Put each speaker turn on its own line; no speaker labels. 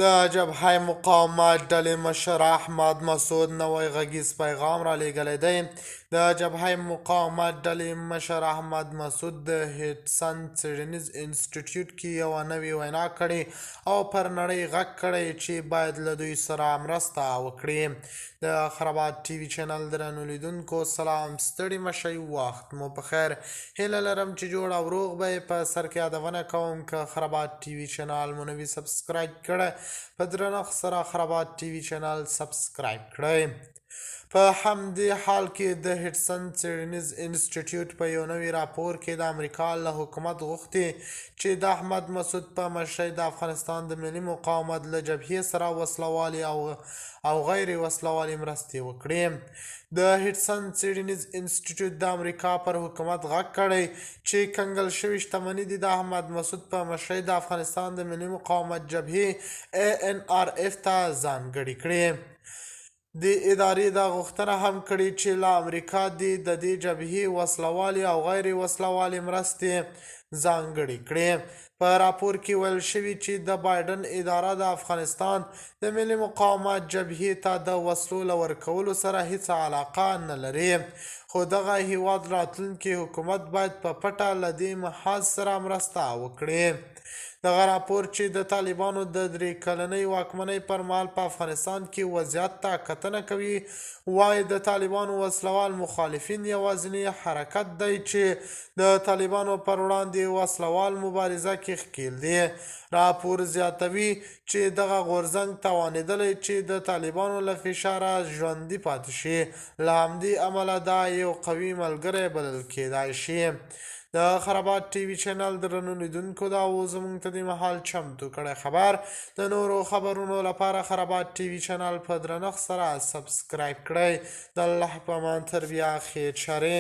د جبهه مقاومت ډلې مشر احمد مسعود نوی غږیز پیغام رالیږلی دی. د جبهه مقاومت ډلې مشر احمد مسعود د هډسن څېړنیز انسټیټیوټ کې یوه نوې وینا کړې او پر نړۍ غږ کړی چې باید له دوی سره مرسته وکړي. د خرابات ټي وي چینل درنو لیدونکو سلام، ستړي مه شئ، وخت مو په خیر. هیله لرم چې جوړ او روغ به یې. په سر کې یادونه کوم که خرابات ټي وي چینل مو نوي سبسکرایب کړی، په درنښت سره خرابات ټي وي چینل سبسکرایب کړئ. په همدې حال کې د هډسن څېړنیز انسټیټیوټ په یو نوي راپور کې د امریکا له حکومت غوښتي چې د احمد مسعود په مشرۍ د افغانستان د ملي مقاومت له جبهې سره وسلهوالې او غیر وسلهوالې مرستې وکړي. د هډسن څېړنیز انسټیټیوټ د امریکا پر حکومت غږ کړی چې کنګل شوې شتمني دې د احمد مسعود په مشرۍ د افغانستان د ملي مقاومت جبهې ANRF ته ځانګړې کړي. دې ادارې دا غوښتنه هم کړې چې له امریکا دې د دې جبهې وسلهوالې او غیر وسلهوالې مرستې ځانګړې کړي. په راپور کې ویل شوي چې د بایډن اداره د افغانستان د ملي مقاومت جبهې ته د وسلو له ورکولو سره هیڅ علاقه نه لري، خو دغه هیواد راتلونکي حکومت باید په پټه له دې محاذ سره مرسته وکړي. دغه راپور چې د طالبانو د 3 کلنۍ واکمنۍ پر مهال په افغانستان کې وضعیت ته کتنه کوي، وایي د طالبانو وسلهوال مخالفین یوازینی حرکت دی چې د طالبانو پر وړاندې وسلهوال مبارزه کې ښکیل دی. راپور زیاتوي چې دغه غورځنګ توانېدلی چې د طالبانو له فشاره ژوندي پاتې شي، له همدې امله دا یو قوي ملګری بلل کېدای شي. د خرابات ټي وي چینل درنو لیدونکو، دا و زموږ ته دې مهال چمتو کړی خبر. د نورو خبرونو لپاره خرابات ټي وي چینل په درنښت سره سبسکرایب کړئ. د الله په امان، تر بیا، خیر چارې.